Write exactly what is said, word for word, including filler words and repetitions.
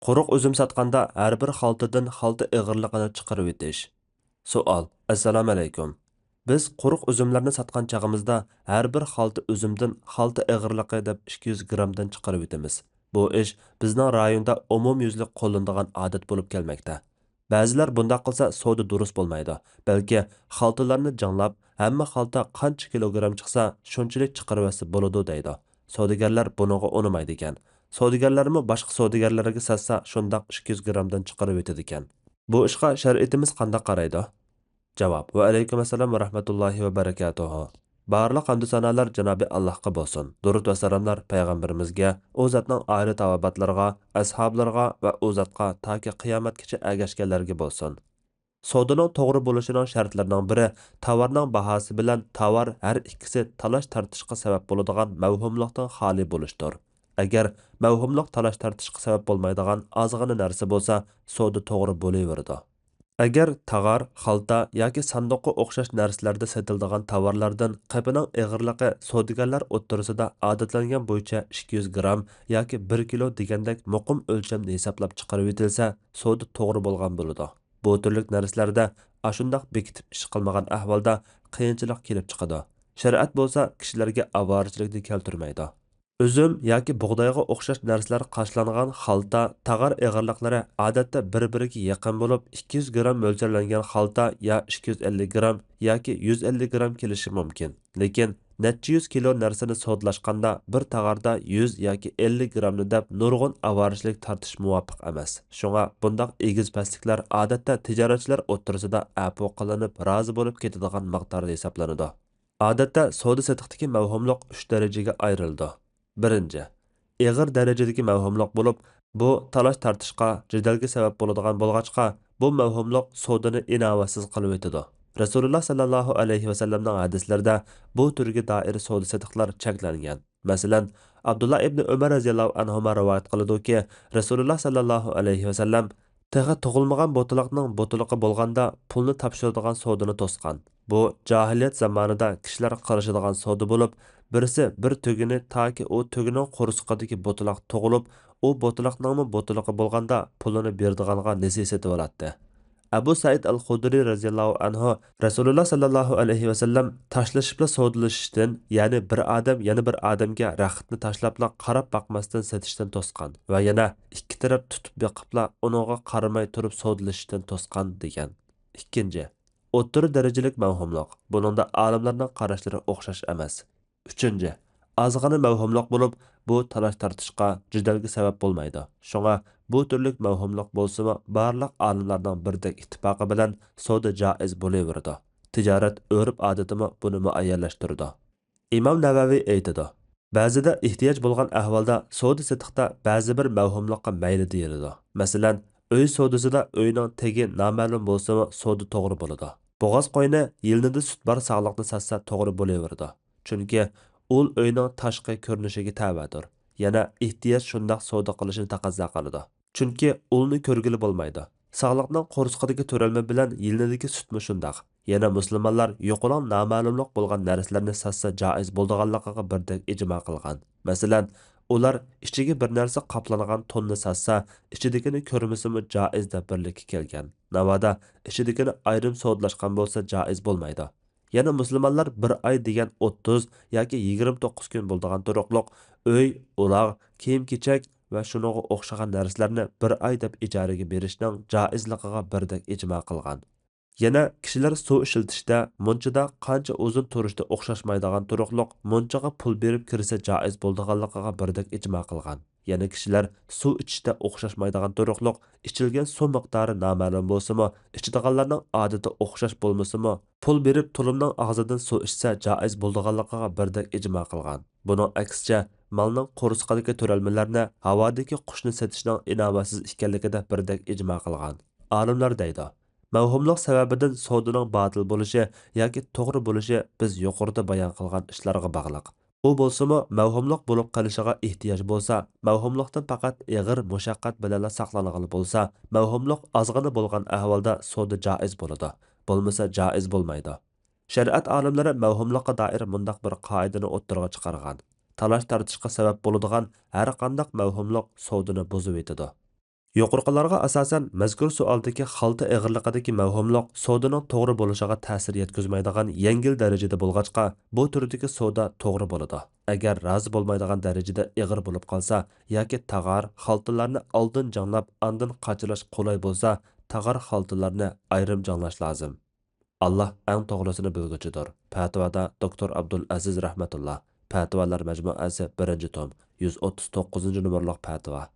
قۇرۇق ئۈزۈم ساتقاندا ھەر بىر خالتىدىن خالتا ئېغىرلىقىنى چىقىرىۋېتىش. سوئال: ئەسسالامۇئەلەيكۇم. بىز قۇرۇق ئۈزۈملەرنى ساتقان چېغىمىزدا ھەر بىر خالتا ئۈزۈمدىن خالتا ئېغىرلىقى دەپ ئىككى يۈز گرامدىن چىقىرىۋېتىمىز. بۇ ئىش بىزنىڭ رايوندا ئومۇميۈزلۈك قوللىنىدىغان ئادەت بولۇپ كەلمەكتە. بەزىلەر بۇنداق قىلسا سودا دۇرۇس بولمايدۇ، بەلكى خالتىلارنى جىڭلاپ، ھەممە خالتا قانچە كىلوگرام چىقسا شۇنچىلىك چىقىرىۋەتسە بولىدۇ دەيدۇ. سودىگەرلەر بۇنىڭغا ئۇنىمايدىكەن. سودىگەرلەرمۇ باشقا سودىگەرلەرگە ساتسا شۇنداق ئىككى يۈز گرامدىن چىقىرىۋېتىدىكەن. بۇ ئىشقا شەرىئىتىمىز قانداق قارايدۇ؟ جاۋاب: ۋەئەلەيكۇم ئەسسالام ۋە رەھمەتۇللاھى ۋە بەرىكاتۇھۇ. بارلىق ھەمدۇ سانالار جانابى ئاللاھقا بولسۇن. دۇرۇت ۋە سالاملار پەيغەمبىرىمىزگە، ئۇ زاتنىڭ ئالىي تاۋابىئاتلىرىغا، ئەسھابلىرىغا ۋە ئۇ زاتقا تاكى قىيامەتكىچە ئەگەشكەنلەرگە بولسۇن. سودىنىڭ توغرا بولۇشىنىڭ شەرتلىرىنىڭ بىرى، تاۋارنىڭ باھاسى بىلەن تاۋار ھەر ئىككىسى تالاش-تارتىشقا سەۋەب بولىدىغان مەۋھۇملۇقتىن خالىي بولۇشتۇر. ئەگەر مەۋھۇملۇق تالاش-تارتىشقا سەۋەب بولمايدىغان ئازغىنا نەرسە بولسا، سودا توغرا بولۇۋېرىدۇ. ئەگەر تاغار، خالتا ياكى ساندۇققا ئوخشاش نەرسىلەردە سېتىلىدىغان تاۋارلاردىن قېپىنىڭ ئېغىرلىقى سودىگەرلەر ئوتتۇرىسىدا ئادەتلەنگەن بويىچە ئىككى يۈز گرام ياكى بىر كىلو دېگەندەك مۇقىم ئۆلچەمدە ھېسابلاپ چىقىرىۋېتىلسە، سودا توغرا بولغان بولىدۇ. بۇ تۈرلۈك نەرسىلەردە ئاشۇنداق بېكىتىپ ئىش قىلمىغان ئەھۋالدا قىيىنچىلىق كېلىپ چىقىدۇ. شەرىئەت بولسا كىشىلەرگە ئاۋارىچىلىكنى كەلتۈرمەيدۇ. ئۈزۈم ياكى بۇغدايغا ئوخشاش نەرسىلەر قاچىلانغان خالتا تاغار ئېغىرلىقلىرى ئادەتتە بىر-بىرىگە يېقىن بولۇپ، ئىككى يۈز گرام مۆلچەرلەنگەن خالتا يا ئىككى يۈز ئەللىك گرام ياكى يۈز ئەللىك گرام كېلىشى مۇمكىن. لېكىن نەچچە يۈز كىلو نەرسىنى سودىلاشقاندا، بىر تاغاردا يۈز ياكى ئەللىك گرامنى دەپ نۇرغۇن ئاۋارىچىلىك تارتىش مۇۋاپىق ئەمەس. شۇڭا بۇنداق ئېگىز-پەسلىكلەر ئادەتتە تىجارەتچىلەر ئوتتۇرىسىدا ئەپۇ قىلىنىپ، رازى بولۇپ كېتىدىغان مىقداردا ھېسابلىنىدۇ. ئادەتتە سودا-سېتىقتىكى مەۋھۇملۇق ئۈچ دەرىجىگە ئايرىلىدۇ. بىرىنچى، ئېغىر دەرىجىدىكى مەۋھۇملۇق بولۇپ، بۇ تالاش-تارتىشقا، جېدەلگە سەۋەب بولىدىغان بولغاچقا، بۇ مەۋھۇملۇق سودىنى ئىناۋەتسىز قىلىۋېتىدۇ. رەسۇلۇللا ساللاللاھۇ ئەلەيھى ۋەسەللەمنىڭ ھەدىسلىرىدە بۇ تۈرگە دائىر سودا-سېتىقلار چەكلەنگەن. مەسىلەن، ئابدۇللا ئىبنى ئۆمەر رەزىياللاھۇ ئەنھۇما رىۋايەت قىلىدۇكى، رەسۇلۇللا ساللاللاھۇ ئەلەيھى ۋەسەللەم تېخى تۇغۇلمىغان بوتىلاقنىڭ بوتىلىقى بولغاندا پۇلنى تاپشۇرىدىغان سودىنى توسقان. بۇ جاھىلىيەت زامانىدا كىشىلەر قىلىشىدىغان سودا بولۇپ، بىرسى بىر تۈگىنى تاكى ئۇ تۈگىنىڭ قورسىقىدىكى بوتىلاق تۇغۇلۇپ، ئۇ بوتىلاقنىڭمۇ بوتىلىقى بولغاندا پۇلىنى بېرىدىغانغا نېسى سېتىۋالاتتى. ئەبۇ سەئىد ئەل خۇدرى رەزىياللاھۇ ئەنھۇ رەسۇلۇللا ساللاللاھۇ ئەلەيھى ۋەسەللەم تاشلىشىپلا سودىلىشىشتىن، يەنى بىر ئادەم يەنە بىر ئادەمگە رەختنى تاشلاپلا قاراپ باقماستىن سېتىشتىن توسقان ۋە يەنە ئىككى تەرەپ تۇتۇپ بېقىپلا ئۇنىڭغا قارىماي تۇرۇپ سودىلىشىشتىن توسقان دېگەن. ئىككىنچى، ئوتتۇرا دەرىجىلىك مەۋھۇملۇق. بۇنىڭدا ئالىملارنىڭ قاراشلىرى ئوخشاش ئەمەس. ئۈچىنچى، ئازغىنا مەۋھۇملۇق بولۇپ، بۇ تالاش-تارتىشقا، جېدەلگە سەۋەب بولمايدۇ. شۇڭا بۇ تۈرلۈك مەۋھۇملۇق بولسىمۇ، بارلىق ئالىملارنىڭ بىردەك ئىتتىپاقى بىلەن سودا جائىز بولۇۋېرىدۇ. تىجارەت ئۆرپ-ئادىتىمۇ بۇنى مۇئەييەنلەشتۈرىدۇ. ئىمام نەۋەۋى ئېيتىدۇ، بەزىدە ئېھتىياج بولغان ئەھۋالدا سودا-سېتىقتا بەزى بىر مەۋھۇملۇققا مەيلى دېيىلىدۇ. مەسىلەن، ئۆي سودىسىدا ئۆينىڭ تېگى نامەلۇم بولسىمۇ سودا توغرا بولىدۇ. بوغاز قوينى، يىلىنىدا سۈت بار ساغلىقنى ساتسا توغرا بولۇۋېرىدۇ. چۈنكى ئۇل ئۆينىڭ تاشقى كۆرۈنۈشىگە تەۋەدۇر. يەنە ئېھتىياج شۇنداق سودا قىلىشنى تەقەززا قىلىدۇ. چۈنكى ئۇلنى كۆرگىلى بولمايدۇ. ساغلىقنىڭ قورسىقىدىكى تۆرەلمە بىلەن يىلىنىدىكى سۈتمۇ شۇنداق. يەنە مۇسۇلمانلار يوقىلاڭ نامەلۇملۇق بولغان نەرسىلەرنى ساتسا جائىز بولىدىغانلىقىغا بىردەك ئىجما قىلغان. مەسىلەن، ئۇلار ئىچىگە بىر نەرسە قاپلانغان توننى ساتسا، ئىچىدىكىنى كۆرمىسىمۇ جائىز دەپ بىرلىككە كەلگەن. ناۋادا ئىچىدىكىنى ئايرىم سودىلاشقان بولسا جائىز بولمايدۇ. يەنە مۇسۇلمانلار بىر ئاي دېگەن ئوتتۇز ياكى يىگىرمە توققۇز كۈن بولىدىغان تۇرۇقلۇق ئۆي، ئۇلاغ، كىيىم-كېچەك ۋە شۇنىڭغا ئوخشىغان نەرسىلەرنى بىر ئاي دەپ ئىجارىگە بېرىشنىڭ جائىزلىقىغا بىردەك ئىجما قىلغان. يەنە كىشىلەر سۇ ئىشلىتىشتە مۇنچىدا قانچە ئۇزۇن تۇرۇشتا ئوخشاشمايدىغان تۇرۇقلۇق مۇنچىغا پۇل بېرىپ كىرسە جائىز بولىدىغانلىقىغا بىردەك ئىجما قىلغان. يەنە كىشىلەر سۇ ئىچىشتە ئوخشاشمايدىغان تۇرۇقلۇق ئىچىلگەن سۇ مىقدارى نامەلۇم بولسىمۇ، ئىچىدىغانلارنىڭ ئادىتى ئوخشاش بولمىسىمۇ، پۇل بېرىپ تۇلۇمنىڭ ئاغزىدىن سۇ ئىچسە جائىز بولىدىغانلىقىغا بىردەك ئىجما قىلغان. بۇنىڭ ئەكسىچە، مالنىڭ قورسىقىدىكى تۆرەلمىلەرنى ھاۋادىكى قۇشنى سېتىشنىڭ ئىناۋەتسىز ئىكەنلىكىدە بىردەك ئىجما قىلغان. ئالىملار دەيدۇ، مەۋھۇملۇق سەۋەبىدىن سودىنىڭ باتىل بولۇشى ياكى توغرا بولۇشى بىز يۇقىرىدا بايان قىلغان ئىشلارغا باغلىق. ئۇ بولسىمۇ مەۋھۇملۇق بولۇپ قېلىشىغا ئېھتىياج بولسا، مەۋھۇملۇقتىن پەقەت ئېغىر مۇشەققەت بىلەنلا ساقلانغىلى بولسا، مەۋھۇملۇق ئازغىنا بولغان ئەھۋالدا سودا جائىز بولىدۇ، بولمىسا جائىز بولمايدۇ. شەرىئەت ئالىملىرى مەۋھۇملۇققا دائىر مۇنداق بىر قائىدىنى ئوتتۇرىغا چىقارغان، تالاش-تارتىشقا سەۋەب بولىدىغان ھەر قانداق مەۋھۇملۇق سودىنى بۇزۇۋېتىدۇ. يۇقىرىقىلارغا ئاساسەن، مەزكۇر سوئالدىكى خالتا ئېغىرلىقىدىكى مەۋھۇملۇق سودىنىڭ توغرا بولۇشىغا تەسىر يەتكۈزمەيدىغان يەڭگىل دەرىجىدە بولغاچقا، بۇ تۈردىكى سودا توغرا بولىدۇ. ئەگەر رازى بولمايدىغان دەرىجىدە ئېغىر بولۇپ قالسا ياكى تاغار خالتىلارنى ئالدىن جاڭلاپ، ئاندىن قاچىلاش قولاي بولسا، تاغار خالتىلارنى ئايرىم جاڭلاش لازىم. ئاللا ئەڭ توغرىسىنى بىلگۈچىدۇر. پەتىۋادا دوكتور ئابدۇل ئەزىز رەھمەتۇللا، پەتىۋالار مەجمۇئەسى، بىرىنچى توم، يۈز ئوتتۇز توققۇزىنچى نومۇرلۇق پەتىۋا.